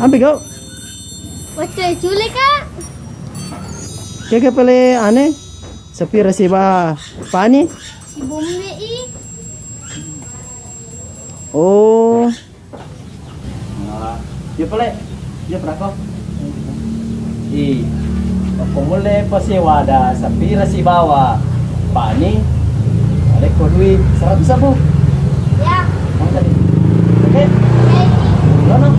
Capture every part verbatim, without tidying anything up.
Ampe kau. Wacce cule, Kak. Keke pale ane, sapira siba pani? Sibomme i. Oh. Nah, iya pale. Iya berapa? Ih, ko mulle pasiwada sapira sibawa pani, alekko dui seratus sabu. Ya. Mangkali. Oke? Oke. Lono.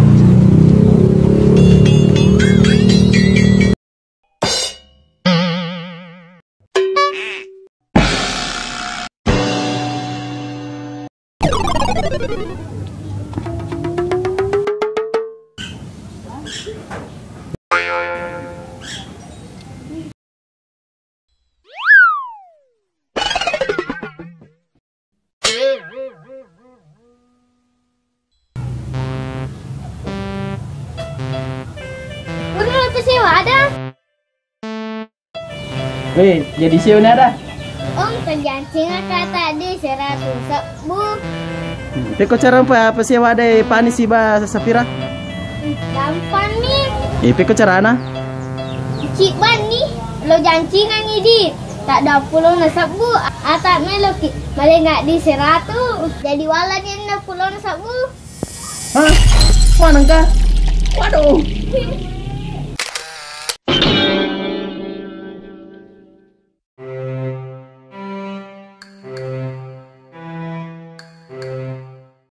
Pura lo sewa ada. Weh, jadi sewa ni ada? Om, perjanjian kata di seratus sebu. Hmm, pekko cara pa, apa sewa ada pani siba sapira? Gampang ni. Eh, pekko carana? Cibban ni, lo jancingan idi. Tak ada pulo na sebu, ata meloki. Malenga di seratus. Jadi wala ni enam pulo na sebu. Hah? Mana engka? Waduh.